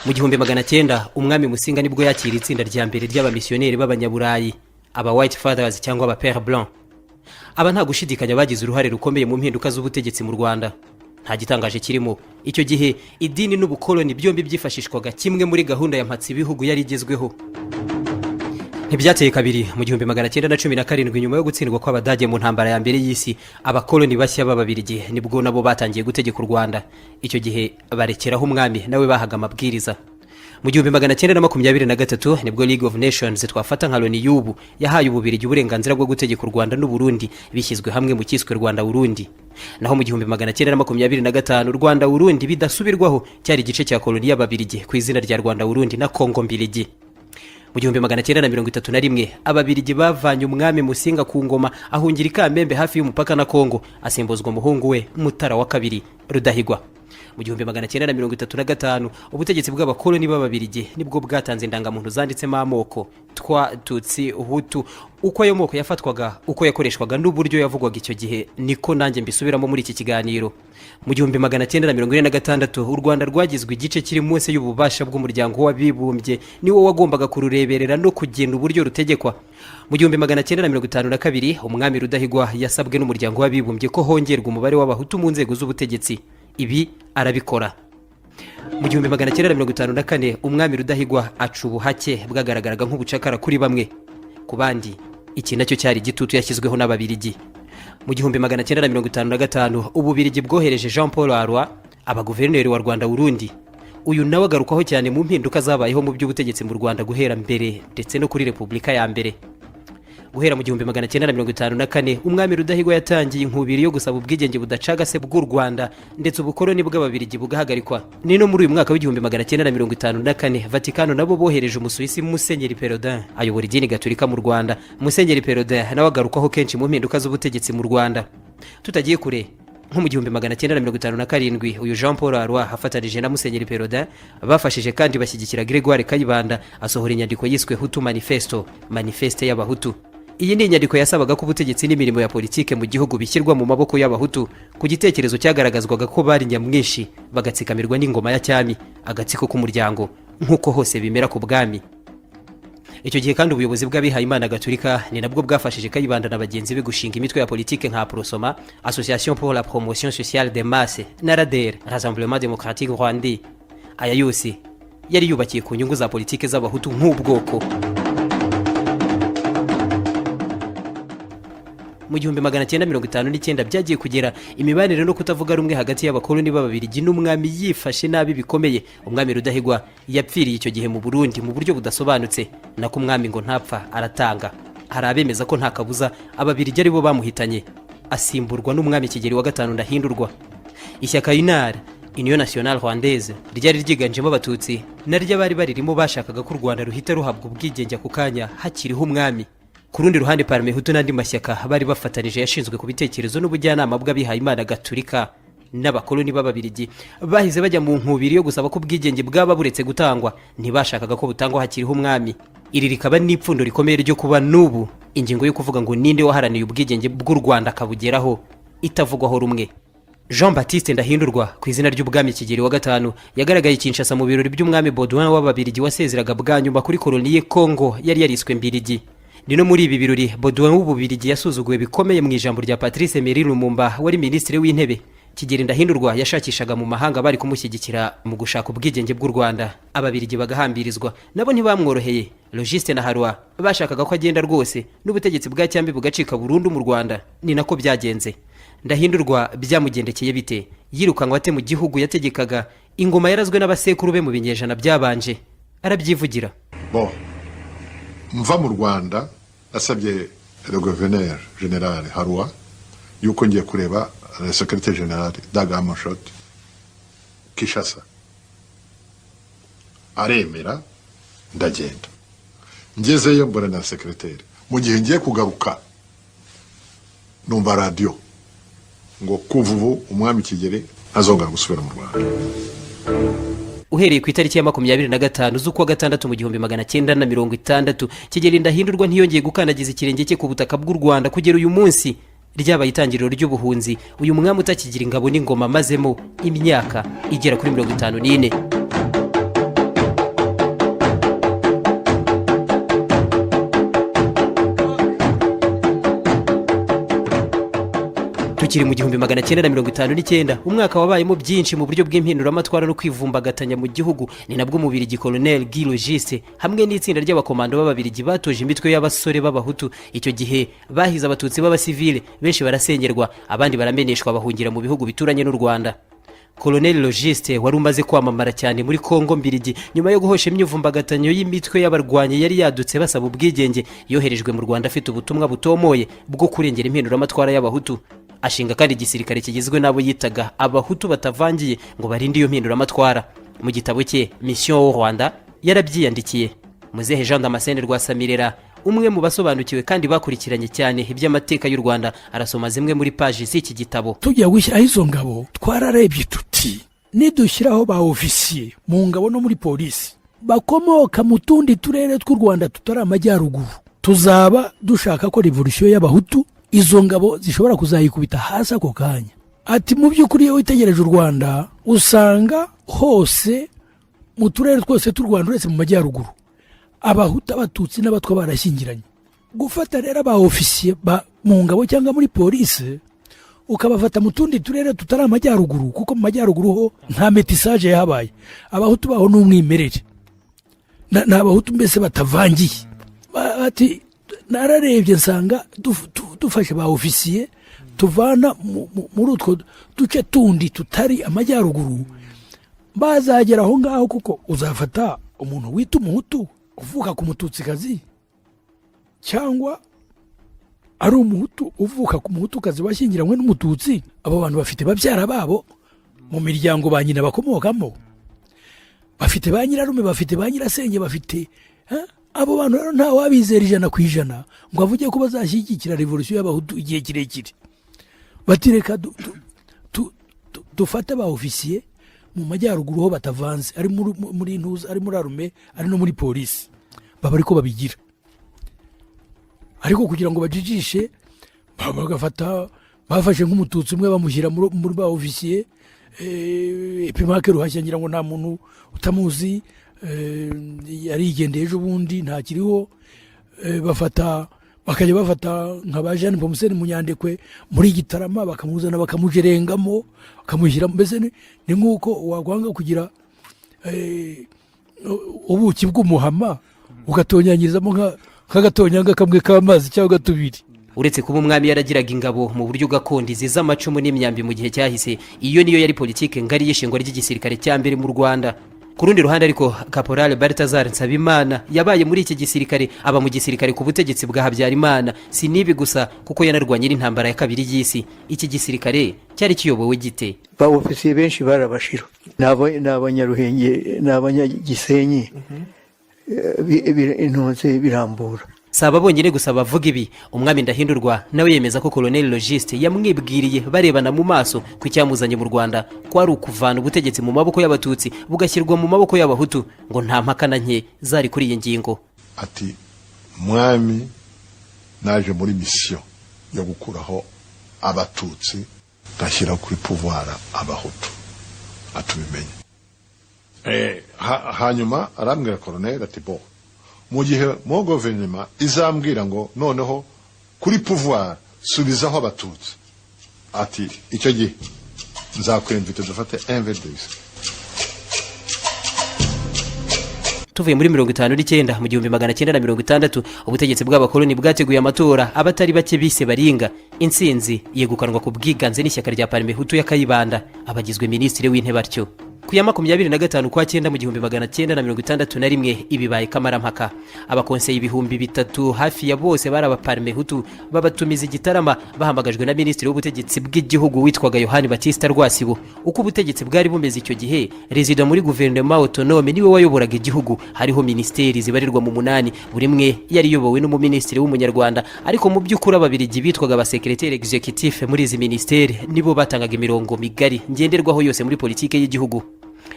Mu 1900, umwami Musinga nibwo yakira itsinda rya mbere ry'abamisiyoneri b'Abanyaburayi, aba White Fathers cyangwa aba Père Blanc. Aba nta gushidikanya bagize uruhare rukomeye mu mpinduka z'ubutegetsi mu Rwanda. Nta gitangaje kirimo, icyo gihe idini n'ubukoloni byombi byifashishwaga kimwe muri gahunda ya mpatsi ibihugu yari igezweho. Ntibyateye kabiri, mu 1917, nyuma yo gutsindwa kw'Abadage mu ntambara ya mbere y'isi, abakoloni bashya b'Ababirigi nibwo nabo batangiye gutegeka u Rwanda. Icyo gihe barekeraho umwami nawe bahaga amabwiriza. Mu 1923 nibwo League of Nations, twafata nka Loni y'ubu, yahaye Ububirigi uburenganzira bwo gutegeka u Rwanda n'Uburundi bishyizwe hamwe mu cyiswe Rwanda Urundi. Naho mu 1925, Rwanda Urundi bidasubirwaho cyari igice cya koloni y'Ababirigi ku izina rya Rwanda Urundi na Kongo Mbirigi. Mu 1931, Ababirigi bavanye umwami Musinga ku ngoma, ahungira i Kamembe hafi y'umupaka na Kongo, asimbuzwa umuhungu we Mutara wa Kabiri Rudahigwa. Mu 1935, ubutegetsi bw'abakoloni b'Ababirigi nibwo bwatanze indangamuntu zanditsemo amoko: Twa, Tutsi, Hutu. Uko ayo moko yafatwaga, uko yakoreshwaga n'uburyo yavugwaga icyo gihe, niko nanjye mbisubiramo muri iki kiganiro. Mu 1946, u Rwanda rwagizwe igice kiri munsi y'ububasha bw'Umuryango w'Abibumbye, niwo wagombaga kurureberera no kugena uburyo rutegekwa. Mu 1952, umwami Rudahigwa yasabwe n'Umuryango w'Abibumbye ko hongerwa umubare w'Abahutu mu nzego z'ubutegetsi. Ibi arabikora. Mu 1954, umwami Rudahigwa aca ubuhake bwagaragaraga nk'ubucakara kuri bamwe. Ku bandi, iki nacyo cyari igitutu yashyizweho n'Ababirigi. Mu 1955, Ububirigi bwohereje Jean Paul Harroy aba guverineri wa Rwanda Urundi. Uyu nawe agarukwaho cyane mu mpinduka zabayeho mu by'ubutegetsi mu Rwanda guhera mbere ndetse no kuri Repubulika ya mbere. Guhera mu 1954, umwami Rudahigwa yatangiye inkubiri yo gusaba ubwigenge budacagase bw'u Rwanda, ndetse ubukoloni bw'Ababirigi bugahagarikwa. Ni no muri uyu mwaka w'1954, Vatikano nabo bohereje Umusuwisi Musenyeri Perraudin ayobora idini Gaturika mu Rwanda. Musenyeri Perraudin nawe agarukwaho kenshi mu mpinduka z'ubutegetsi mu Rwanda. Tutagiye kure, nko mu 1957, uyu Jean Paul Harroy afatanije na Musenyeri Perraudin bafashije kandi bashyigikira Gregoire Kayibanda, asohora inyandiko yiswe Hutu Manifesto, Manifeste y'Abahutu. Iyi ni inyandiko yasabaga ko ubutegetsi n'imirimo ya politike mu gihugu bishyirwa mu maboko y'Abahutu, ku gitekerezo cyagaragazwaga ko bari nyamwinshi bagatsikamirwa n'ingoma ya cyami, agatsiko k'umuryango, nk'uko hose bimera ku bwami. Icyo gihe kandi ubuyobozi bw'abihayimana Gaturika ni nabwo bwafashije Kayibanda na bagenzi be gushinga imitwe ya politike nka Aprosoma, Association pour la Promotion Sociale des Masses, na RADER, Rassemblement Démocratique Rwandais. Aya yose yari yubakiye ku nyungu za politike z'Abahutu nk'ubwoko. Mu 1959 byagiye kugera imibanire no kutavuga rumwe hagati y'abakoloni b'Ababirigi n'umwami yifashe nabi bikomeye. Umwami Rudahigwa yapfiriye icyo gihe mu Burundi mu buryo budasobanutse. Nako umwami ngo ntapfa aratanga. Hari abemeza ko nta kabuza Ababirigi aribo bamuhitanye, asimburwa n'umwami Kigeli wa Gatanu Ndahindurwa. Ishyaka UNAR, Union Nationale Rwandaise, ryari ryiganjemo Abatutsi, naryo abari baririmo bashakaga ko u Rwanda ruhita ruhabwa ubwigenge ako kanya hakiriho umwami. Ku rundi ruhande, Parmehutu n'andi mashyaka bari bafatanije yashinzwe ku bitekerezo n'ubujyanama bw'abihayimana Gaturika n'abakoloni b'Ababirigi bahize bajya mu nkubiri yo gusaba ko ubwigenge bwaba buretse gutangwa. Ntibashakaga ko butangwa hakiriho umwami. Iri rikaba n'ipfundo rikomeye ryo kuba n'ubu ingingo yo kuvuga ngo ninde waharaniye ubwigenge bw'u Rwanda akabugeraho itavugwaho rumwe. Jean Baptiste Ndahindurwa, ku izina ry'ubwami Kigeli wa Gatanu, yagaragaye Kinshasa mu birori by'umwami Baudouin w'Ababirigi wasezeraga bwa nyuma kuri koloni ye Kongo yari yariswe Mbirigi. Ni no muri ibi birori Baudouin w'Ububirigi yasuzuguwe bikomeye mu ijambo rya Patrice Emery Lumumba wari minisitiri w'intebe. Kigeli Ndahindurwa yashakishaga mu mahanga bari kumushyigikira mu gushaka ubwigenge bw'u Rwanda, Ababirigi bagahambirizwa. Nabo ntibamworoheye. Logiste na Harroy bashakaga ko agenda rwose n'ubutegetsi bwa cyambi bugacika burundu mu Rwanda. Ni nako byagenze. Ndahindurwa byamugendekeye bite? Yirukanwa ate mu gihugu yategekaga, ingoma yarazwe n'abasekuru be mu binyejana byabanje? Arabyivugira. Bon, mva mu Rwanda nasabye le gouverneur général Harroy yuko ngiye kureba le secrétaire général Dag Hammarskjöld Kinshasa. Aremera, ndagenda. Ngezeyo mbona na secrétaire. Mu gihe ngiye kugaruka, numva radiyo ngo kuva ubu umwami Kigeli ntazongera gusubira mu Rwanda. Uhereye ku itariki ya 25 z'ukwa gatandatu mu 1960, Kigeli Ndahindurwa ntiyongeye gukandagiza ikirenge cye ku butaka bw'u Rwanda kugera uyu munsi. Ryabaye itangiriro ry'ubuhunzi uyu mwami utakigira ingabo n'ingoma amazemo imyaka igera kuri 54. Tukiri mu 1959, umwaka wabayemo byinshi mu buryo bw'impinduramatwara no kwivumbagatanya mu gihugu, ni nabwo Umubirigi Colonel Guy Logiest hamwe n'itsinda ry'abakomando b'Ababirigi batoje imitwe y'abasore b'Abahutu. Icyo gihe bahize Abatutsi b'abasivile benshi, barasengerwa, abandi barameneshwa, bahungira mu bihugu bituranye n'u Rwanda. Colonel Logiest wari umaze kwamamara cyane muri Kongo Mbirigi nyuma yo guhosha imyivumbagatanyo y'imitwe y'abarwanyi yari yadutse basaba ubwigenge, yoherejwe mu Rwanda afite ubutumwa butomoye bwo kurengera impinduramatwara y'Abahutu. Ashinga kandi igisirikare kigizwe n'abo yitaga Abahutu batavangiye ngo barinde iyo mpinduramatwara. Mu gitabo cye Mission au Rwanda yarabyiyandikiye. Muzehe Jean Damascene Rwasamirera, umwe mu basobanukiwe kandi bakurikiranye cyane iby'amateka y'u Rwanda, arasoma zimwe muri paji z'iki gitabo. Tujya gushyiraho izo ngabo, twararebye tuti: nidushyiraho ba ofisiye mu ngabo no muri polisi bakomoka mu tundi turere tw'u Rwanda tutari amajyaruguru, tuzaba dushaka ko revolution y'Abahutu izo ngabo zishobora kuzayikubita hasi ako kanya. Ati: mu by'ukuri, iyo witegereje u Rwanda, usanga hose mu turere twose tw'u Rwanda uretse mu majyaruguru, Abahutu, Abatutsi n'Abatwa barashyingiranye. Gufata rero aba ofisiye mu ngabo cyangwa muri polisi ukabafata mu tundi turere tutari amajyaruguru, kuko mu majyaruguru ho nta métissage yahabaye, Abahutu baho ni umwimerere, ni Abahutu mbese batavangiye. Bati: nararebye nsanga dufashe ba ofisiye tuvana muri utwo duce tundi tutari amajyaruguru, bazagera aho ngaho, kuko uzafata umuntu wita Umuhutu uvuka ku Mututsikazi, cyangwa ari Umuhutu uvuka ku Muhutukazi washyingiranywe n'Umututsi, abo bantu bafite babyara babo mu miryango ba nyina bakomokamo, bafite ba nyirarume, bafite ba nyirasenge, bafite. Abo bantu rero nta wabizera 100% ngo avuge ko bazashyigikira revolution y'Abahutu igihe kirekire. Bati: reka dufate ba ofisiye mu majyaruguru ho batavanze, ari muri ntuza, ari muri armée, ari no muri polisi, baba ariko babigira. Ariko kugira ngo bajijishe, bagafata, bafashe nk'Umututsi umwe bamushyira muri ba ofisiye, Epimaque Ruhashya, ngira ngo nta muntu utamuzi, yarigendeye ejo bundi ntakiriho. Bafata, bakajya bafata nka ba Jeanne Pomuseni Munyandekwe muri Gitarama, bakamuzana bakamujerengamo, bakamushyira, mbese ni nk'uko wakwanga kugira ubuki bw'umuhama ugatonyanyirizamo nk'agatonyanga kamwe k'amazi cyangwa tubiri. Uretse kuba umwami yaragiraga ingabo mu buryo gakondo z'amacumu n'imyambi mu gihe cyahise, iyo niyo yari politike ngari y'ishingwa ry'igisirikare cya mbere mu Rwanda. Ku rundi ruhande ariko, Caporal Balthazar Nsabimana yabaye muri iki gisirikare, aba mu gisirikare ku butegetsi bwa Habyarimana. Si n'ibi gusa, kuko yanarwanye n'intambara ya kabiri y'isi. Iki gisirikare cyari kiyobowe gite? Ba ofisiye benshi bari Abashiro, ni Abanyaruhenge, ni Abanyagisenyi, intunze birambura. Si aba bonyine gusa bavuga ibi. Umwami Ndahindurwa nawe yemeza ko Colonel Logiest yamwibwiriye barebana mu maso ko icyamuzanye mu Rwanda ko ari ukuvana ubutegetsi mu maboko y'Abatutsi bugashyirwa mu maboko y'Abahutu, ngo nta mpaka na nke zari kuri iyi ngingo. Ati: mwami, naje muri mission yo gukuraho Abatutsi ngashyira kuri pouvoir Abahutu, atubimenye. Hanyuma arambwira colonel ati: bo mu gihe mo guverinoma izambwira ngo noneho kuri pouvoir subizaho Abatutsi, ati icyo gihe nzakwemvite dufate un verre de whisky. Tuvuye muri 59, mu 1960 ubutegetsi bw'abakoloni bwateguye amatora abatari bake bise baringa. Intsinzi yegukanwa ku bwiganze n'ishyaka rya Parmehutu ya Kayibanda, abagizwe minisitiri w'intebe atyo. Ku ya 25 kwa cyenda mu 1961 ibibaye kamarampaka. Abakonseye 3000, hafi ya bose bari Abaparmehutu, babatumiza igitarama bahamagajwe na minisitiri w'ubutegetsi bw'igihugu witwaga Yohani Batista Rwasibo. Uko ubutegetsi bwari bumeze icyo gihe, rezida muri guverinoma autonome niwe wayoboraga igihugu. Hariho minisiteri zibarirwa mu munani, buri imwe yari iyobowe n'umuminisitiri w'Umunyarwanda, ariko mu by'ukuri Ababirigi bitwaga abasekreteri exécutif muri izi minisiteri nibo batangaga imirongo migari ngenderwaho yose muri politike y'igihugu.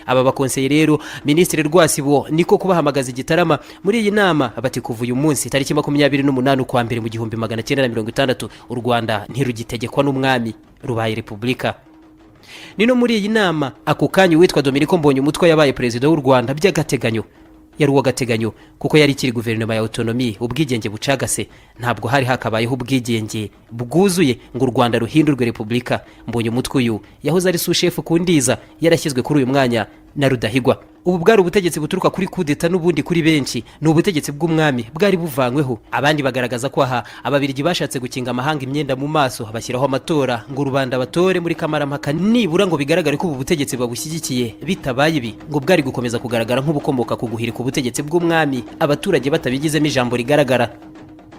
Aba bakonseye rero, Minisitiri Rwasibo niko kubahamagaza igitarama muri iyi nama, bati: "Kuva uyu munsi, tariki 28 ukwa mbere mu 1960, u Rwanda ntirugitegekwa n'umwami, rubaye repubulika." Ni no muri iyi nama ako kanya uwitwa Dominiko Mbonyumutwa yabaye perezida w'u Rwanda by'agateganyo. Yari uw'agateganyo kuko yari ikiri guverinoma ya autonomie, ubwigenge bucagase. Ntabwo hari hakabayeho ubwigenge bwuzuye ngo u Rwanda ruhindurwe repubulika. Mbonyumutwa uyu yahoze ari sushefu ku Ndiza, yarashyizwe kuri uyu mwanya na Rudahigwa. Ubu bwari ubutegetsi buturuka kuri kudeta n'ubundi. Kuri benshi ni ubutegetsi bw'umwami bwari buvanyweho. Abandi bagaragaza ko aha Ababirigi bashatse gukinga amahanga imyenda mu maso, bashyiraho amatora ngo rubanda batore muri kamarampaka, nibura ngo bigaragare ko ubu butegetsi babushyigikiye. Bitabaye ibi, ngo bwari gukomeza kugaragara nk'ubukomoka ku guhirika ubutegetsi bw'umwami, abaturage batabigizemo ijambo rigaragara.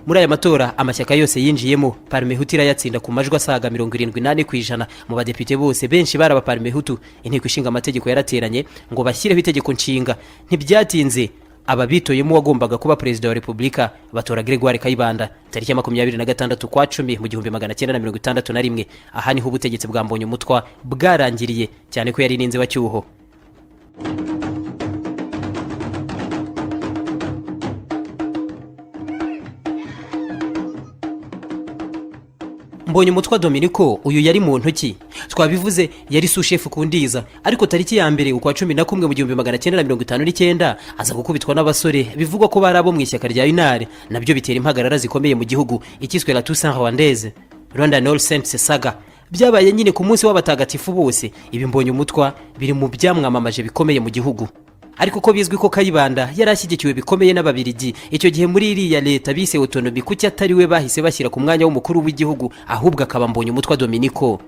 Muri aya matora amashyaka yose yinjiyemo, Parmehutu irayatsinda ku majwi asaga 74% mu badepite bose. Benshi bari Abaparmehutu. Inteko Ishinga Amategeko yarateranye ngo bashyireho itegeko nshinga. Ntibyatinze, aba bitoyemo uwagombaga kuba perezida wa repubulika, batora Gregoire Kayibanda tariki ya 26 kwa cumi mu 1961. Aha niho ubutegetsi bwa Mbonyumutwa bwarangiriye, cyane ko yari n'inzibacyuho. Mbonyumutwa Dominiko uyu yari mu ntoki, twabivuze, yari sushefu ku Ndiza, ariko tariki ya mbere ukwa 11 mu 1959 aza gukubitwa n'abasore bivugwa ko bari abo mu ishyaka rya UNAR, nabyo bitera impagarara zikomeye mu gihugu, ikiswe la Toussaint Rwandaise, Rwanda All Saints Saga. Byabaye nyine ku munsi w'abatagatifu bose. Ibi Mbonyumutwa biri mu byamwamamaje bikomeye mu gihugu. Ariko ko bizwi ko Kayibanda yari ashyigikiwe bikomeye n'Ababirigi icyo gihe muri iriya leta bise autonomie, kuki atari we bahise bashyira ku mwanya w'umukuru w'igihugu, ahubwo akaba Mbonyumutwa Dominiko?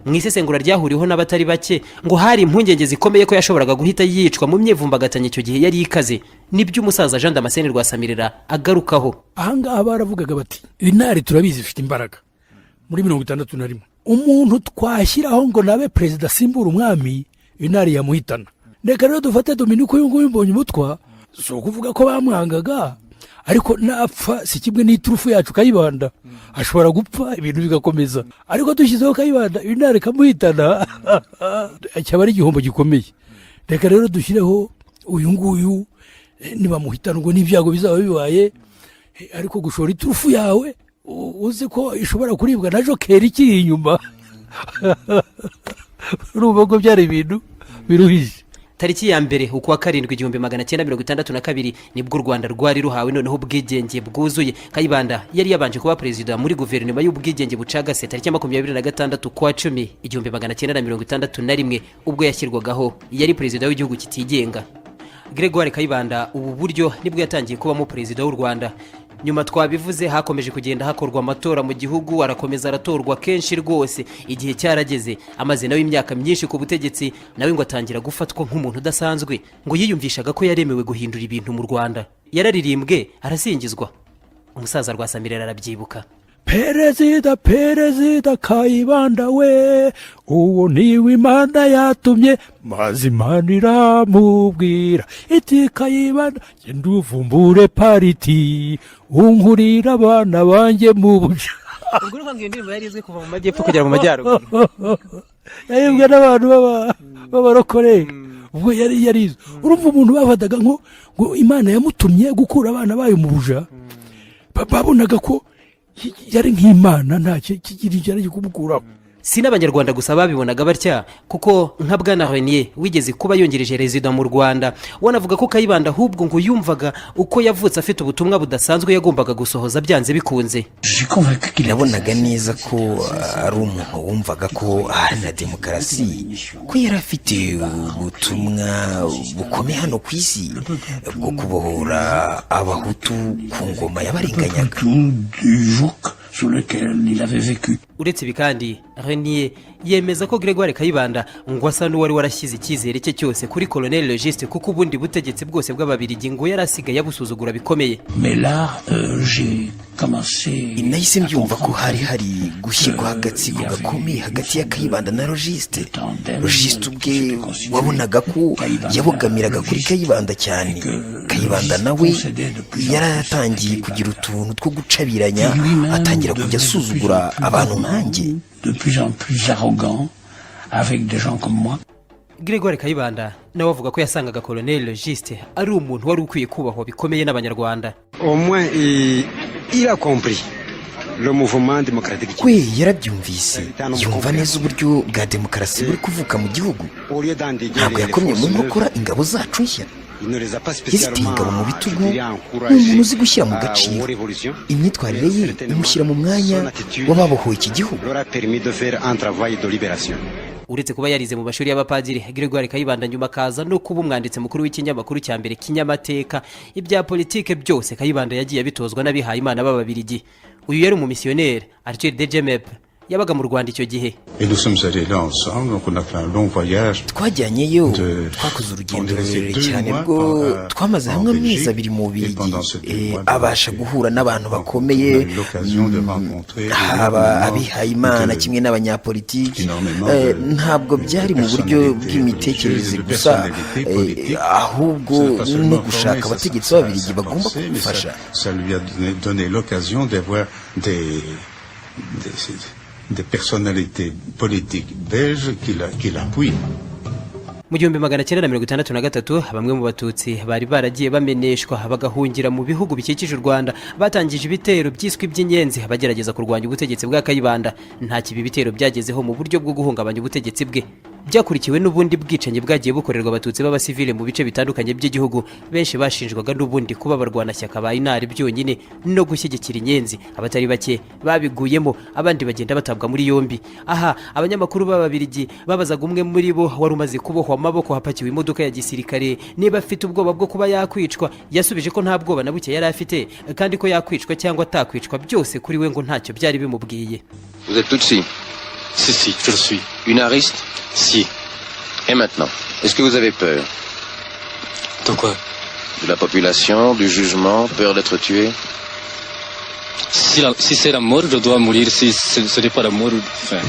Mu isesengura ryahuriweho n'abatari bake, ngo hari impungenge zikomeye ko yashoboraga guhita yicwa mu myivumbagatanya icyo gihe yari ikaze. Nibyo umusaza Jean Damascene Rwasamirira agarukaho. Ahangaha baravugaga bati: "UNAR turabizi ifite imbaraga muri 61, umuntu twashyiraho ngo nabe perezida asimbura umwami, UNAR yamuhitana. Reka rero dufate Dominiko uyu nguyu Mbonyumutwa." Si ukuvuga ko bamwangaga, ariko napfa si kimwe n'iturufu yacu Kayibanda, ashobora gupfa ibintu bigakomeza, ariko dushyizeho Kayibanda, UNAR ikamuhitana, cyaba ari igihombo gikomeye. Reka rero dushyireho uyu nguyu, nibamuhitana ubwo n'ibyago bizaba bibaye, ariko gushora iturufu yawe uzi ko ishobora kuribwa na jokeri ikiri inyuma, urumva ko byari ibintu biruhije. Tariki ya mbere ukwa karindwi 1962 nibwo u Rwanda rwari ruhawe noneho ubwigenge bwuzuye. Kayibanda yari yabanje kuba perezida muri guverinoma y'ubwigenge bucagase. Tariki ya 26 kwa cumi 1961, ubwo yashyirwagaho, yari perezida w'igihugu kitigenga. Gregoire Kayibanda ubu buryo nibwo yatangiye kubamo perezida w'u Rwanda. Nyuma twabivuze, hakomeje kugenda hakorwa amatora mu gihugu, arakomeza aratorwa kenshi rwose. Igihe cyarageze, amaze nawe imyaka myinshi ku butegetsi, nawe ngo atangira gufatwa nk'umuntu udasanzwe. Ngo yiyumvishaga ko yaremewe guhindura ibintu mu Rwanda. Yararirimbwe, arasingizwa. Umusaza Rwasamirera arabyibuka. Perezida, Perezida Kayibanda we, uwo niwe Imana yatumye, maze Imana iramubwira iti: 'Kayibanda, genda uvumbure pariti, unkurira abana banjye mu buja.'" Ubwo urumva ngo iyo ndirimbo yari izwi kuva mu majyepfo kugera mu majyaruguru. Yaribwe n'abantu b'abarokore. Ubwo yari yarize, urumva umuntu bafataga nko ngo Imana yamutumye gukura abana bayo mu buja, babonaga ko yari nk'Imana, nta kigira cyari kumukuraho. Si n'Abanyarwanda gusa babibonaga batya, kuko nka bwana Renier wigeze kuba yungirije rezida mu Rwanda, wanavuga ko Kayibanda ahubwo ngo yumvaga uko yavutse afite ubutumwa budasanzwe yagombaga gusohoza byanze bikunze. Nabonaga neza ko ari umuntu wumvaga ko aharanira demokarasi, ko yari afite ubutumwa bukomeye hano ku isi bwo kubohora Abahutu ku ngoma yabarenganyaga. Uretse ibi kandi, Renier yemeza ko Gregoire Kayibanda ngo asa n'uwari warashyize icyizere cye cyose kuri Colonel Logiste, kuko ubundi butegetsi bwose bw'Ababirigi ngo yari asigaye abusuzugura bikomeye. Nahise mbyumva ko hari gushyirwaho agatsiko gakomeye hagati ya Kayibanda na Logiste. Logiste ubwe wabonaga ko yabogamiraga kuri Kayibanda cyane. Kayibanda nawe yaratangiye kugira utuntu two gucabiranya, atangira kujya asuzugura abantu nkanjye. De plus en plus arrogant avec des gens comme moi. Gregoire Kayibanda nawe avuga ko yasangaga Colonel Logiste ari umuntu wari ukwiye kubahwa bikomeye n'Abanyarwanda. Au moins, il a compris le mouvement démocratique. We yarabyumvise, yumva neza uburyo bwa demokarasi buri kuvuka mu gihugu. Ntabwo yakomye mu nkokora ingabo zacu nshya, yaziteye ingabo mu bitugu. Ni umuntu uzi gushyira mu gaciro. Imyitwarire ye imushyira mu mwanya w'ababohoye iki gihugu. Uretse kuba yarize mu mashuri y'abapadiri, Gregoire Kayibanda nyuma akaza no kuba umwanditsi mukuru w'ikinyamakuru cya mbere Kinyamateka, ibya politike byose Kayibanda yagiye abitozwa n'abihayimana b'Ababirigi. Uyu yari umumisiyoneri Arthur de Jemmapes, yabaga mu Rwanda icyo gihe. Et nous sommes allés là ensemble, donc on a fait un long voyage. Twajyanyeyo, twakoze urugendo rurerure cyane bwo twamaze hamwe amezi 2 mu Bubiligi. Abasha guhura n'abantu bakomeye, haba abihayimana kimwe n'abanyapolitiki. Ntabwo byari mu buryo bw'imitekerereze gusa, ahubwo no gushaka abategetsi b'Ababiligi bagomba kumufasha. Ça lui a donné l'occasion d'avoir des personnalités politiques belges qui l'appuient. Mu 1963, bamwe mu Batutsi bari baragiye bameneshwa bagahungira mu bihugu bikikije u Rwanda batangije ibitero byiswe iby'Inyenzi, bagerageza kurwanya ubutegetsi bwa Kayibanda. Nta kibi ibitero byagezeho mu buryo bwo guhungabanya ubutegetsi bwe. Byakurikiwe n'ubundi bwicanyi bwagiye bukorerwa Abatutsi b'abasivile mu bice bitandukanye by'igihugu. Benshi bashinjwaga n'ubundi kuba abarwanashyaka ba UNAR byonyine no gushyigikira Inyenzi. Abatari bake babiguyemo, abandi bagenda batabwa muri yombi. Aha abanyamakuru b'Ababirigi babazaga umwe muri bo wari umaze kubohwa amaboko hapakiwe imodoka ya gisirikare niba afite ubwoba bwo kuba yakwicwa. Yasubije ko nta bwoba na buke yari afite, kandi ko yakwicwa cyangwa atakwicwa byose kuri we ngo ntacyo byari bimubwiye. Vous êtes Tutsi? Si, si, je le suis. Unariste? Si. Et maintenant, est-ce que vous avez peur? De quoi? De la population, du jugement, peur d'être tué? Si c'est la mort, je dois mourir. Si ce n'est pas la mort, enfin.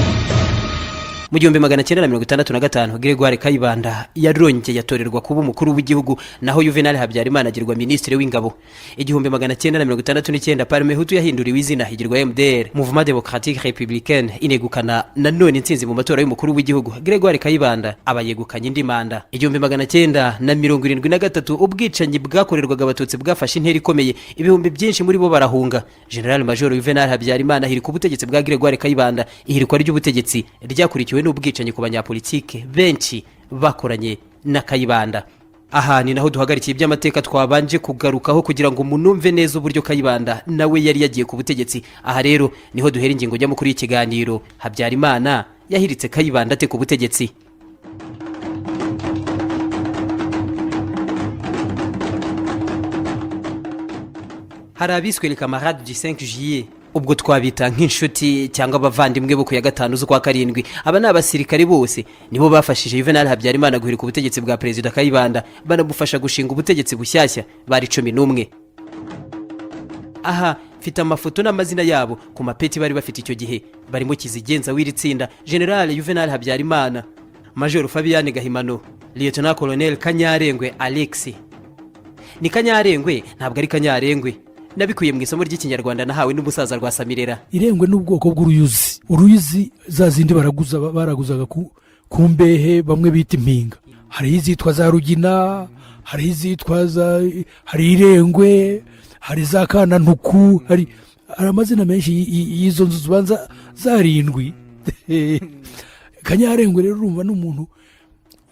Mu 1965, Gregoire Kayibanda yarongeye atorerwa kuba umukuru w'igihugu, naho Juvenal Habyarimana agirwa minisitiri w'ingabo. 1969, Parmehutu yahinduriwe izina igirwa MDR, Mouvement Démocratique Républicaine, inegukana nanone intsinzi mu matora y'umukuru w'igihugu. Gregoire Kayibanda aba yegukanye indi manda. 1973, ubwicanyi bwakorerwaga Abatutsi bwafashe intera ikomeye, ibihumbi byinshi muri bo barahunga. General Major Juvenal Habyarimana ahirika ubutegetsi bwa Gregoire Kayibanda. Ihirikwa ry'ubutegetsi ryakurikiwe n'ubwicanyi ku banyapolitike benshi bakoranye na Kayibanda. Aha ni naho duhagarikiye iby'amateka twabanje kugarukaho kugira ngo munumve neza uburyo Kayibanda nawe yari yagiye ku butegetsi. Aha rero niho duhera ingingo nyamukuru y'ikiganiro: Habyarimana yahiritse Kayibanda ate ku butegetsi? Hari abiswe les camarades du 5 juillet, ubwo twabita nk'inshuti cyangwa abavandimwe bo ku ya 5 z'ukwa karindwi. Aba ni abasirikare bose, nibo bafashije Juvenal Habyarimana guhirika ubutegetsi bwa Perezida Kayibanda, banamufasha gushinga ubutegetsi bushyashya. Bari 11. Aha mfite amafoto n'amazina yabo ku mapeti bari bafite icyo gihe. Barimo kizigenza w'iri tsinda, General Juvenal Habyarimana, Major Fabian Gahimano, Lieutenant Colonel Kanyarengwe Alex. Ni Kanyarengwe, ntabwo ari Kanyarengwe. Nabikuye mu isomo ry'Ikinyarwanda nahawe n'umusaza Rwasamirera. Irengwe n'ubwoko bw'uruyuzi, uruyuzi za zindi baraguza, baraguzaga ku mbehe, bamwe bita impinga. Hariho izitwa za rugina, hariho izitwa za, hari irengwe, hari za kanantuku, hari amazina menshi y'izo nzu zibanza zarindwi. Kanyarengwe rero urumva ni umuntu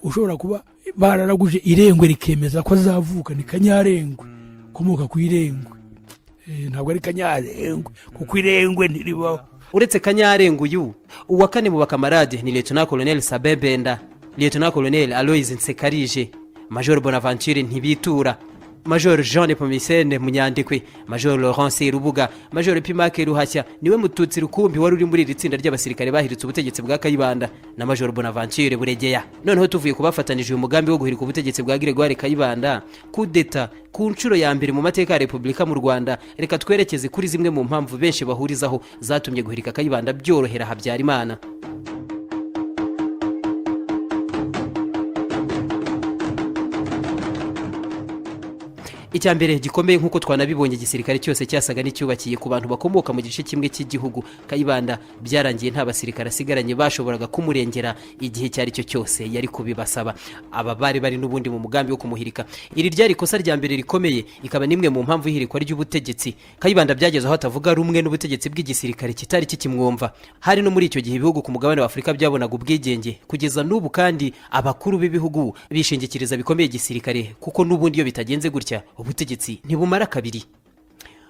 ushobora kuba bararaguje irengwe rikemeza ko azavuka. Ni Kanyarengwe ukomoka ku irengwe. Ntabwo ari Kanyarengwe kuko irengwe ntiribaho. Uretse Kanyarengwe uyu, uwa kane mu bakamarade ni Lieutenant Colonel Sabin Benda, Lieutenant Colonel Aloys Nsekarije, Major Bonaventure Ntibitura, Major Jean Nepomuscène Munyandekwe, Major Laurent Serubuga, Major Epimaque Ruhashya, niwe Mututsi rukumbi wari uri muri iri tsinda ry'abasirikare bahiritse ubutegetsi bwa Kayibanda, na Major Bonaventure Buregeya. Noneho tuvuye kubafatanije uyu mugambi wo guhirika ubutegetsi bwa Gregoire Kayibanda, kudeta ku nshuro ya mbere mu mateka ya Repubulika mu Rwanda, reka twerekeze kuri zimwe mu mpamvu benshi bahurizaho zatumye guhirika Kayibanda byorohera Habyarimana. Icya mbere gikomeye, nk'uko twanabibonye, igisirikare cyose cyasaga n'icyubakiye ku bantu bakomoka mu gice kimwe cy'igihugu. Kayibanda byarangiye nta basirikare asigaranye bashoboraga kumurengera igihe icyo ari cyo cyose yari kubibasaba. Aba bari bari n'ubundi mu mugambi wo kumuhirika. Iri ryari ikosa rya mbere rikomeye, ikaba n'imwe mu mpamvu y'ihirikwa ry'ubutegetsi. Kayibanda byageze aho atavuga rumwe n'ubutegetsi bw'igisirikare kitari kikimwumva. Hari no muri icyo gihe ibihugu ku mugabane wa Afurika byabonaga ubwigenge. Kugeza n'ubu kandi abakuru b'ibihugu bishingikiriza bikomeye igisirikare, kuko n'ubundi iyo bitagenze gutya ubutegetsi ntibumara kabiri.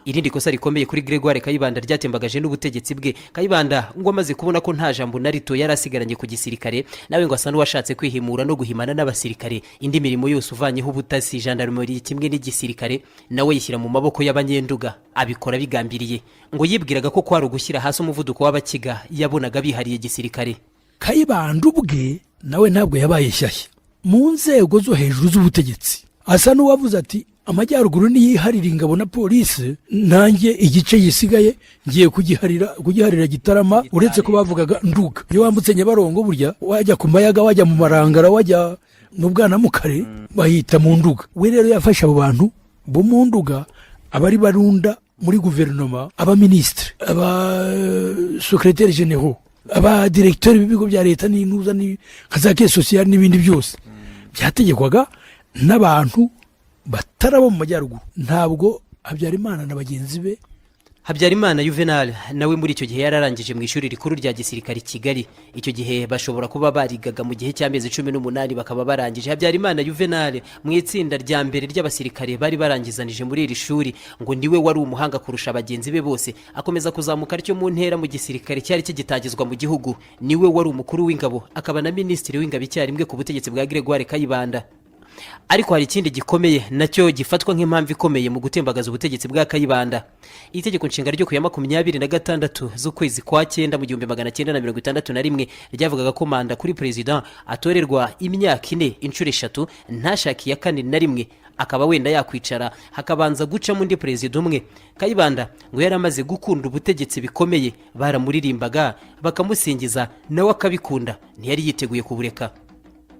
Irindi kosa rikomeye kuri Gregoire Kayibanda ryatembagaje n'ubutegetsi bwe: Kayibanda ngo amaze kubona ko nta jambo na rito yari asigaranye ku gisirikare, nawe ngo asa n'uwashatse kwihimura no guhimana n'abasirikare. Indi mirimo yose uvanyeho ubutasi, gendarmerie kimwe n'igisirikare, nawe yishyira mu maboko y'Abanyenduga. Abikora bigambiriye. Ngo yibwiraga ko kwari ugushyira hasi umuvuduko w'Abakiga yabonaga bihariye igisirikare. Kayibanda ubwe nawe ntabwo yabaye shyashya mu nzego zo hejuru z'ubutegetsi. Asa n'uwavuze ati: "Amajyaruguru niyiharira ingabo na polisi, nanjye igice gisigaye ngiye kugiharira Gitarama." Uretse ko bavugaga Nduga, iyo wambutse Nyabarongo burya wajya ku Mayaga, wajya mu Marangara, wajya mu Bwanamukari, bahita mu Nduga. We rero yafashe abo bantu bo mu Nduga, abari barunda muri guverinoma, abaminisitiri, abasekreteri généraux, abadiregiteri b'ibigo bya leta n'intuza nka za caisse sociale n'ibindi byose byategekwaga n'abantu batari abo mu majyaruguru. Ntabwo Habyarimana na bagenzi be. Habyarimana Juvenal nawe muri icyo gihe yararangije mu ishuri rikuru rya gisirikare i Kigali. Icyo gihe bashobora kuba barigaga mu gihe cy'amezi 18 bakaba barangije. Habyarimana Juvenal mu itsinda rya mbere ry'abasirikare bari barangizanije muri iri shuri, ngo niwe wari umuhanga kurusha bagenzi be bose. Akomeza kuzamuka atyo mu ntera mu gisirikare cyari kigitangizwa mu gihugu. Niwe wari umukuru w'ingabo akaba na minisitiri w'ingabo icyarimwe ku butegetsi bwa Gregoire Kayibanda. Ariko hari ikindi gikomeye nacyo gifatwa nk'impamvu ikomeye mu gutembagaza ubutegetsi bwa Kayibanda: itegeko nshinga ryo ku ya 26 z'ukwezi kwa cyenda mu 1961 ryavugaga ko manda kuri perezida atorerwa imyaka 4 inshuro eshatu, ntashake iya kane na rimwe, akaba wenda yakwicara hakabanza gucamo undi perezida umwe. Kayibanda ngo yari amaze gukunda ubutegetsi bikomeye. Baramuririmbaga bakamusingiza, nawe akabikunda, ntiyari yiteguye kubureka.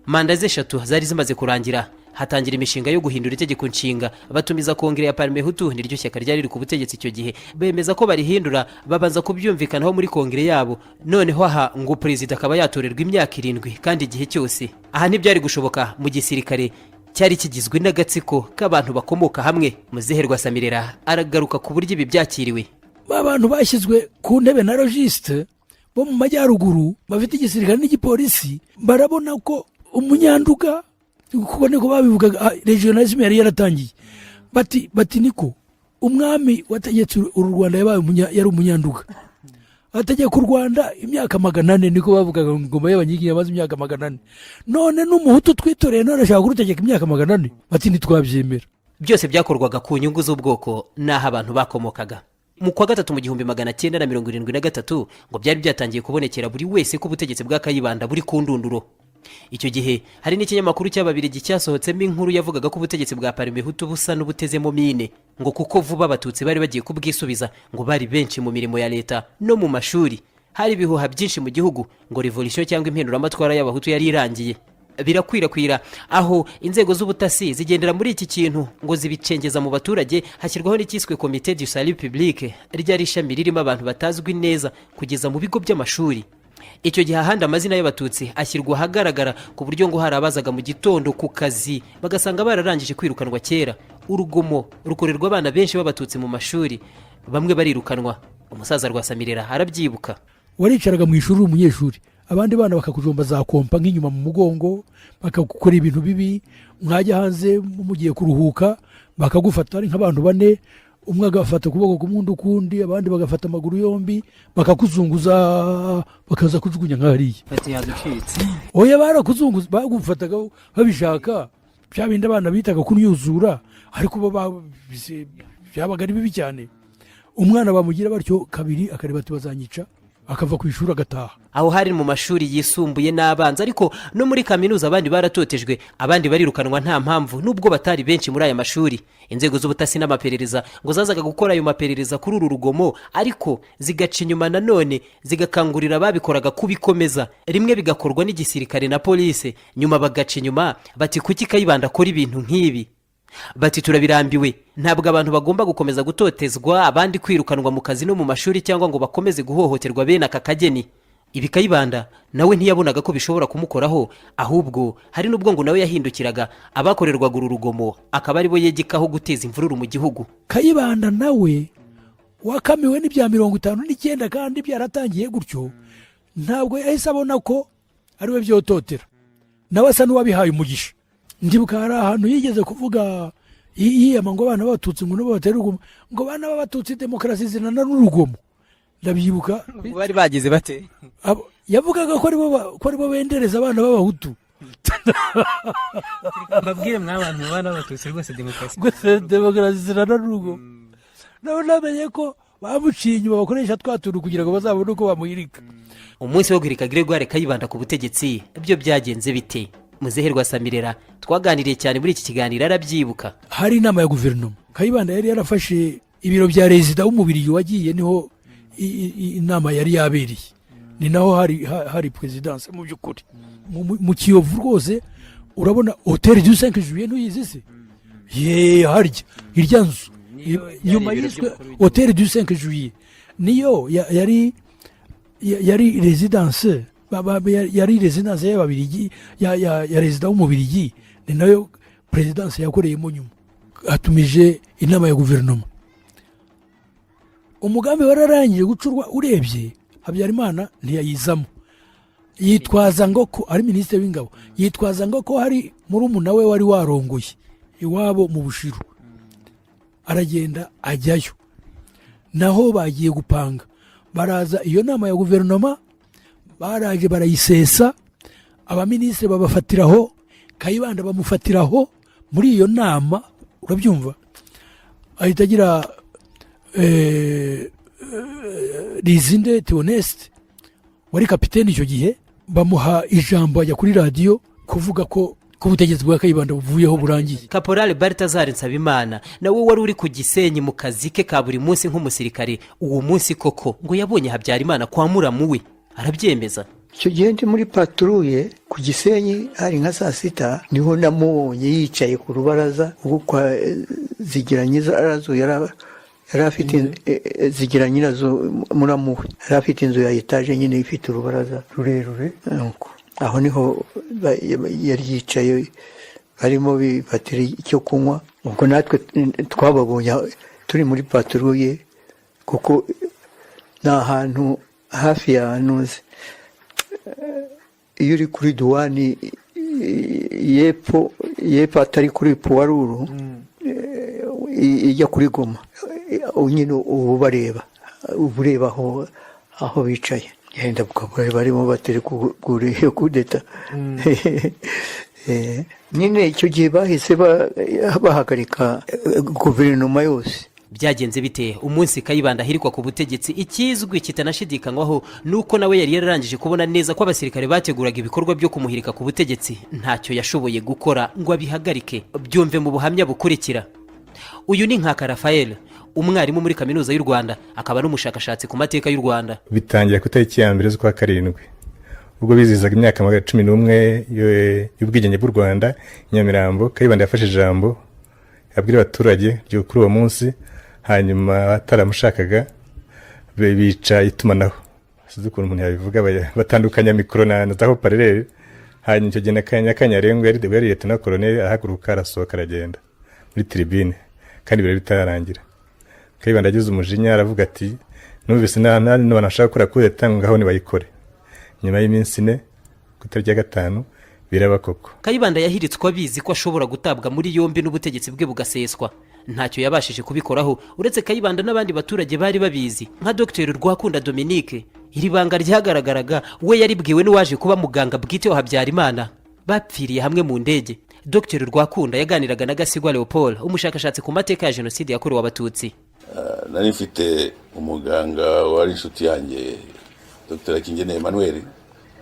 Manda ze eshatu zari zimaze kurangira, hatangira imishinga yo guhindura itegeko nshinga. Batumiza kongere ya Parmehutu, niryo shyaka ryari riri ku butegetsi icyo gihe, bemeza ko barihindura, babanza kubyumvikanaho muri kongere yabo. Noneho aha ngo perezida akaba yatorerwa imyaka 7 kandi igihe cyose. Aha ntibyari gushoboka mu gisirikare cyari kigizwe n'agatsiko k'abantu bakomoka hamwe. Muzehe Rwasamirera aragaruka ku buryo ibi byakiriwe. Ba bantu bashyizwe ku ntebe na Logiste bo mu majyaruguru bafite igisirikare n'igipolisi, barabona ko umunyanduga, kuko niko babivugaga, régionalisme yari yaratangiye, bati: "Niko umwami wategetse uru Rwanda yabaye yari umunyanduga, ategeka u Rwanda imyaka 400." Niko bavugaga ngo ingoma y'Abanyiginya yamaze imyaka 400. "None n'umuhutu twitoreye none ashaka kurutegeka imyaka 400." Bati: "Ntitwabyemera." Byose byakorwaga ku nyungu z'ubwoko n'aho abantu bakomokaga. Mu kwa gatatu mu 1973, ngo byari byatangiye kubonekera buri wese ko ubutegetsi bwa Kayibanda buri ku ndunduro. Icyo gihe hari n'ikinyamakuru cy'Ababirigi cyasohotsemo inkuru yavugaga ko ubutegetsi bwa Parmehutu busa n'ubutezemo mine, ngo kuko vuba Abatutsi bari bagiye kubwisubiza, ngo bari benshi mu mirimo ya leta no mu mashuri. Hari ibihuha byinshi mu gihugu ngo revolution cyangwa impinduramatwara y'Abahutu yari irangiye. Birakwirakwira aho inzego z'ubutasi zigendera muri iki kintu ngo zibicengeza mu baturage. Hashyirwaho n'icyiswe Comité du Salut Public, ryari ishami ririmo abantu batazwi neza, kugeza mu bigo by'amashuri. Icyo gihe ahandi amazina y'Abatutsi ashyirwa ahagaragara, ku buryo ngo hari abazaga mu gitondo ku kazi bagasanga bararangije kwirukanwa kera. Urugomo rukorerwa abana benshi b'Abatutsi mu mashuri, bamwe barirukanwa. Umusaza Rwasamirera arabyibuka. Waricaraga mu ishuri uri umunyeshuri, abandi bana bakakujomba za kompa nk'inyuma mu mugongo, bakagukora ibintu bibi. Mwajya hanze mugiye kuruhuka, bakagufata ari nk'abantu bane, umwe agafata ukuboko kumwe, undi ukundi, abandi bagafata amaguru yombi, bakakuzunguza, bakaza kujugunya nk'hariya. Fati yaducitse. Oya, barakuzunguza, bagufataga babishaka, bya bindi abana bitaga kunyuzura, ariko bo byabaga ari bibi cyane. Umwana bamugira batyo kabiri, akareba ati: "Bazanyica," akava ku ishuri agataha. Aho hari mu mashuri yisumbuye n'abanza, ariko no muri kaminuza abandi baratotejwe, abandi barirukanwa nta mpamvu, nubwo batari benshi muri aya mashuri. Inzego z'ubutasi n'amaperereza ngo zazaga gukora ayo maperereza kuri uru rugomo, ariko zigaca inyuma nanone zigakangurira ababikoraga kubikomeza. Rimwe bigakorwa n'igisirikare na polisi, nyuma bagaca inyuma bati: "Kuki Kayibanda akora ibintu nk'ibi?" Bati: "Turabirambiwe, ntabwo abantu bagomba gukomeza gutotezwa, abandi kwirukanwa mu kazi no mu mashuri, cyangwa ngo bakomeze guhohoterwa bene aka kageni." Ibi Kayibanda nawe ntiyabonaga ko bishobora kumukoraho, ahubwo hari n'ubwo ngo nawe yahindukiraga abakorerwaga uru rugomo akaba aribo yegekaho guteza imvururu mu gihugu. Kayibanda nawe wakamiwe n'ibya 59 kandi byaratangiye gutyo, ntabwo yahise abona ko ariwe byototera, nawe asa n'uwabihaye umugisha. Ndibuka hari ahantu yigeze kuvuga yiyama ngo abana b'Abatutsi ngo nabo batera urugomo, ngo abana b'Abatutsi demokarasi zinana n'urugomo, ndabyibuka. Bari bagize bate? Yavugaga ko aribo bendereza abana b'Abahutu. Mbabwire mw'abantu, bana b'Abatutsi, rwose demokarasi Rwose demokarasi zinana n'urugomo. Nawe namenye ko bamuciye inyuma, bakoresha twa tuntu kugira ngo bazabone uko bamuhirika. Umunsi wo guhirika Gregoire Kayibanda ku butegetsi byo byagenze bite? Muzehe Rwasamirera twaganiriye cyane muri iki kiganiro arabyibuka. Hari inama ya guverinoma. Kayibanda yari yarafashe ibiro bya rezida w'Umubirigi wagiye, niho inama yari yabereye, ni naho hari perezidanse mu by'ukuri mu Kiyovu rwose. Urabona Hôtel du 5 Juillet, ntuyizi se? Ye, harya irya nzu nyuma yiswe Hôtel du 5 Juillet, niyo yari résidence yari résidence y'Ababirigi, ya rezida w'Umubirigi, ni nayo perezidanse yakoreyemo nyuma. Atumije inama ya guverinoma, umugambi wararangije gucurwa. Urebye Habyarimana ntiyayizamo, yitwaza ngo ko ari minisitiri w'ingabo, yitwaza ngo ko hari murumuna we wari warongoye iwabo mu Bushiru, aragenda ajyayo. Naho bagiye gupanga, baraza iyo nama ya guverinoma baraje barayisesa, abaminisitiri babafatiraho, Kayibanda bamufatiraho muri iyo nama. Urabyumva, ahita agira Rizinde Theoneste wari kapitene icyo gihe, bamuha ijambo, ajya kuri radiyo kuvuga ko ubutegetsi bwa Kayibanda buvuyeho, burangiye. Kaporale Baltazar Nsabimana nawe wari uri ku Gisenyi mu kazi ke ka buri munsi nk'umusirikare, uwo munsi koko ngo yabonye Habyarimana kwa muramu we, arabyemeza. Icyo gihe ndi muri patrouille ku Gisenyi, hari nka saa 6, niho namubonye yicaye ku rubaraza ubwo kwa Zigira Nyirazo. Yari afite Zigira Nyirazo muramu we, yari afite inzu ya etaje nyine ifite urubaraza rurerure. Nuko aho niho yari yicaye, barimo bifatira icyo kunywa. Ubwo natwe twababonye turi muri patrouille, kuko ni ahantu hafi ya ntuzi, iyo uri kuri duwani y'epfo, y'epfo atari kuri poids lourd, ijya kuri Goma, nyine uba ubareba, uba ureba aho bicaye. Yenda barimo bategura iyo kudeta nyine. Icyo gihe bahise bahagarika guverinoma yose. Byagenze bite umunsi Kayibanda ahirikwa ku butegetsi? Ikizwi kitanashidikanywaho ni uko nawe yari yararangije kubona neza ko abasirikare bateguraga ibikorwa byo kumuhirika ku butegetsi, ntacyo yashoboye gukora ngo abihagarike. Byumve mu buhamya bukurikira. Uyu ni Nkaka Rafael, umwarimu muri Kaminuza y'u Rwanda, akaba n'umushakashatsi ku mateka y'u Rwanda. Bitangira ku itariki ya 1 z'ukwa 7, ubwo bizihizaga imyaka 111 y'ubwigenge bw'u Rwanda i Nyamirambo. Kayibanda yafashe ijambo abwira abaturage kuri uwo munsi, hanyuma bataramushakaga bica itumanaho, sinzi ukuntu umuntu yabivuga, batandukanya mikoro na za haut-parleur. Hanyuma icyo gihe na Kanyarengwe yari lieutenant colonel, arahaguruka, arasohoka, aragenda muri tribune kandi ibirori bitararangira. Kayibanda agize umujinya aravuga ati: "Numvise n'abantu bashaka gukora kudeta, ngaho nibayikore." Nyuma y'iminsi 4, ku itariki ya 5, biraba koko. Kayibanda yahiritswe abizi ko ashobora gutabwa muri yombi n'ubutegetsi bwe bugaseswa. Ntacyo yabashije kubikoraho. Uretse Kayibanda n'abandi baturage bari babizi nka Dr Rwakunda Dominique, iri banga ryagaragaraga we yaribwiwe n'uwaje kuba muganga bwite wa Habyarimana bapfiriye hamwe mu ndege. Dr Rwakunda yaganiraga na Gasigwa Leopold, umushakashatsi ku mateka ya Jenoside yakorewe Abatutsi. Nari mfite umuganga wari inshuti yanjye, Dr Akingeneye Emmanuel,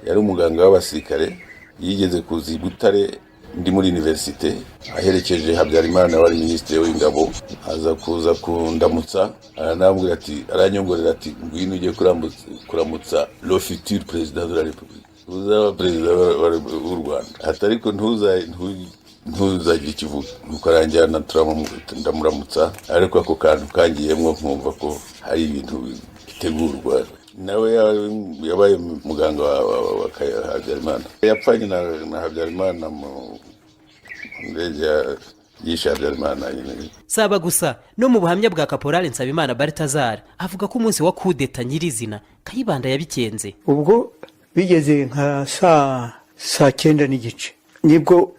yari umuganga w'abasirikare. Yigeze kuza i Butare ndi muri université, aherekeje Habyarimana wari minisitiri w'ingabo, aza kuza kundamutsa, aranambwira ati, aranyongorera ati: "Ngwino ujye kuramutsa le futur président de la République, uzaba perezida w'u Rwanda." Ati: "Ariko Ntuzagire icyo uvuga. Nuko aranjyana, ndamuramutsa, ariko ako kantu kangiyemo nkumva ko hari ibintu bitegurwa. Nawe yabaye muganga wa Habyarimana, yapfanye na Habyarimana mu ndege yishe Habyarimana nyine. Saba gusa no mu buhamya bwa Kaporali Nsabimana Baltazar, avuga ko umunsi wa kudeta nyirizina Kayibanda yabikenze. Ubwo bigeze nka saa 9:30, nibwo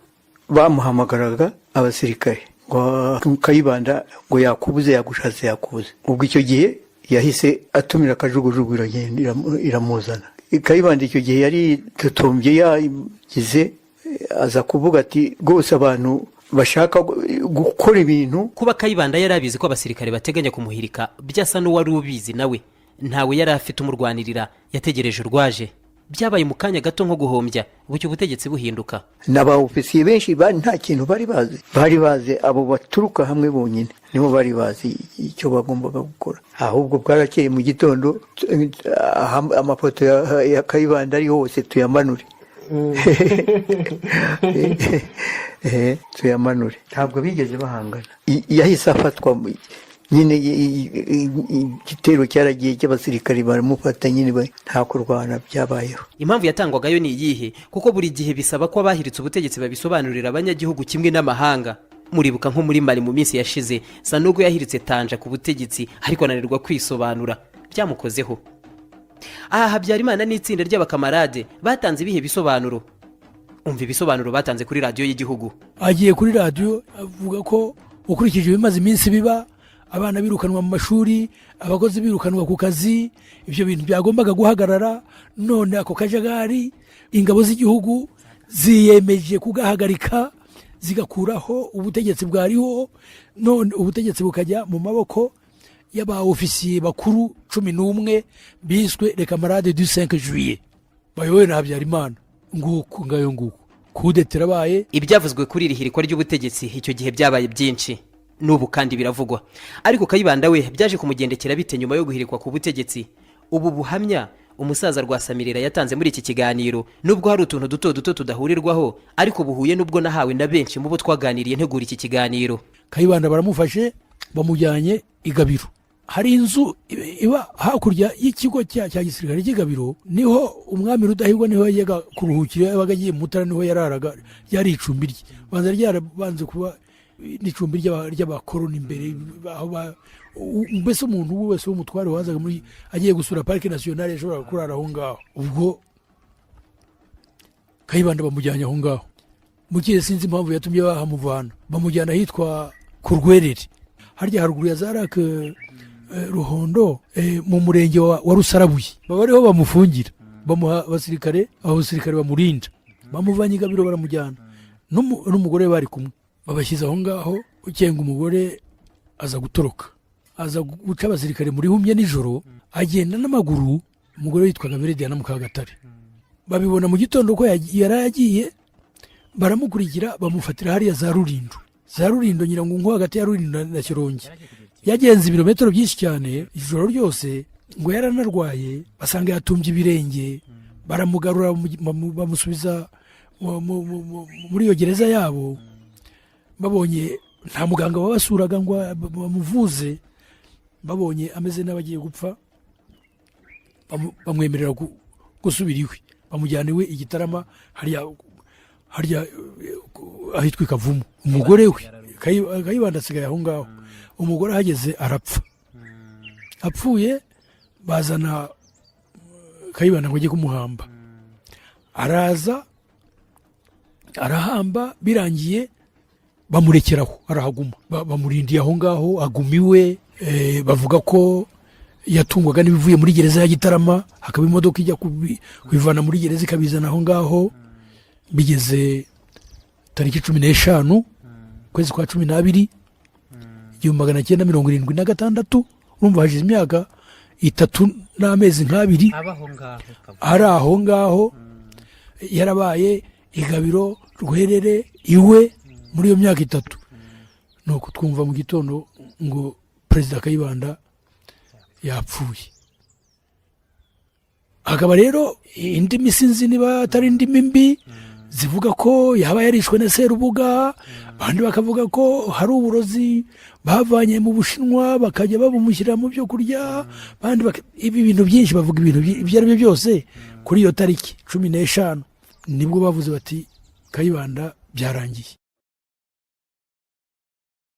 bamuhamagaraga abasirikare ngo Kayibanda ngo yakubuze, yagushatse, yakubuze. Ubwo icyo gihe yahise atumira akajugujugu, iragenda iramuzana. Kayibanda icyo gihe yari totombye, yagize aza kuvuga ati rwose abantu bashaka gukora ibintu. Kuba Kayibanda yari abizi ko abasirikare bateganya kumuhirika, byasa n'uwari ubizi nawe. Ntawe yari afite umurwanirira, yategereje urwaje. Byabaye mu kanya gato nko guhombya, bucya ubutegetsi buhinduka. N'aba ofisiye benshi bari nta kintu bari bazi. Bari bazi abo baturuka hamwe bonyine, nibo bari bazi icyo bagombaga gukora. Ahubwo bwarakeye mu gitondo, amafoto ya Kayibanda ari hose, tuyamanure, tuyamanure. Ntabwo bigeze bahangana. Yahise afatwa nyine, igitero cyaragiye cy'abasirikari, baramufata nyine, nta kurwana byabayeho. Impamvu yatangwagayo ni iyihe? Kuko buri gihe bisaba ko abahiritse ubutegetsi babisobanurira abanyagihugu kimwe n'amahanga. Muribuka nko muri Mali mu minsi yashize, Sanogo yahiritse Tanja ku butegetsi, ariko ananirwa kwisobanura, byamukozeho. Aha Habyarimana n'itsinda ry'abakamarade batanze ibihe bisobanuro? Umva ibisobanuro batanze kuri Radiyo y'Igihugu. Agiye kuri radiyo avuga ko ukurikije ibimaze iminsi biba, abana birukanwa mu mashuri, abakozi birukanwa ku kazi, ibyo bintu byagombaga guhagarara. None ako kajagari ingabo z'igihugu ziyemeje kugahagarika, zigakuraho ubutegetsi bwariho, none ubutegetsi bukajya mu maboko y'aba ofisiye bakuru 11 biswe les camarades du 5 juillet, bayobowe na Habyarimana. Nguko ngayo nguko, kudeta irabaye. Ibyavuzwe kuri iri hirikwa ry'ubutegetsi icyo gihe byabaye byinshi, n'ubu kandi biravugwa. Ariko Kayibanda we byaje kumugendekera bite nyuma yo guhirikwa ku butegetsi? Ubu buhamya umusaza Rwasamirira yatanze muri iki kiganiro, nubwo hari utuntu duto duto tudahurirwaho, ariko buhuye n'ubwo nahawe na benshi mu bo twaganiriye ntegura iki kiganiro. Kayibanda baramufashe, bamujyanye i Gabiro. Hari inzu iba hakurya y'ikigo cya gisirikare cy'Igabiro, niho umwami Rudahigwa niho yajyaga kuruhukira, yabaga agiye mu Mutara, niho yararaga, ryari icumbi rye. Banza ryarabanze kuba n'icumbi ry'abakoroni imbere, aho mbese umuntu wese w'umutware wazaga muri agiye gusura Parc National yashoboraga kurara aho ngaho. Ubwo Kayibanda bamujyanye aho ngaho, mukiye sinzi impamvu yatumye bahamuvana, bamujyana ahitwa ku Rwerere, harya haruguru ya za Lac Ruhondo, mu murenge wa Rusarabuye, baba ariho bamufungira. Bamuha abasirikare, abo basirikare bamurinda. Bamuvanye i Gabiro baramujyana n'umugore bari kumwe, babashyize aho ngaho. Ukenga umugore aza gutoroka, aza guca abasirikare muri humye nijoro, agenda n'amaguru. Umugore witwaga Veridiana Mukagatare. Babibona mu gitondo ko yari agiye, baramukurikira, bamufatira hariya za Rurindo, za Rurindo ngira ngo nko hagati ya Rurindo na Shyorongi. Yagenze ibirometero byinshi cyane ijoro ryose, ngo yaranarwaye, basanga yatumbye ibirenge, baramugarura, bamusubiza muri iyo gereza yabo. Babonye nta muganga wabasuraga ngo bamuvuze, babonye ameze n'abagiye gupfa, bamwemerera gusubira iwe, bamujyana iwe i Gitarama, harya ahitwa i Kavumu. Umugore we Kayibanda asigaye aho ngaho. Umugore ahageze arapfa. Apfuye bazana Kayibanda ngo ajye kumuhamba, araza arahamba. Birangiye bamurekeraho, arahaguma. Bamurindiye aho ngaho, aguma iwe. Bavuga ko yatungwaga n'ibivuye muri gereza ya Gitarama, hakaba imodoka ijya kubivana muri gereza ikabizana aho ngaho. Bigeze tariki 15 ukwezi kwa 12 1976, urumva hashize imyaka 3 n'amezi nk'abiri abaho ngaho. Ari aho ngaho, yarabaye Igabiro, Rwerere, iwe muri iyo myaka 3. Nuko twumva mu gitondo ngo Perezida Kayibanda yapfuye. Hakaba rero indimi, sinzi niba atari indimi mbi. Zivuga ko yaba yarishwe na Serubuga, abandi bakavuga ko hari uburozi bavanye mu Bushinwa bakajya babumushyira mu byo kurya, abandi ibi bintu byinshi bavuga ibintu ibyo ari byo byose. Kuri iyo tariki 15 nibwo bavuze bati: "Kayibanda byarangiye."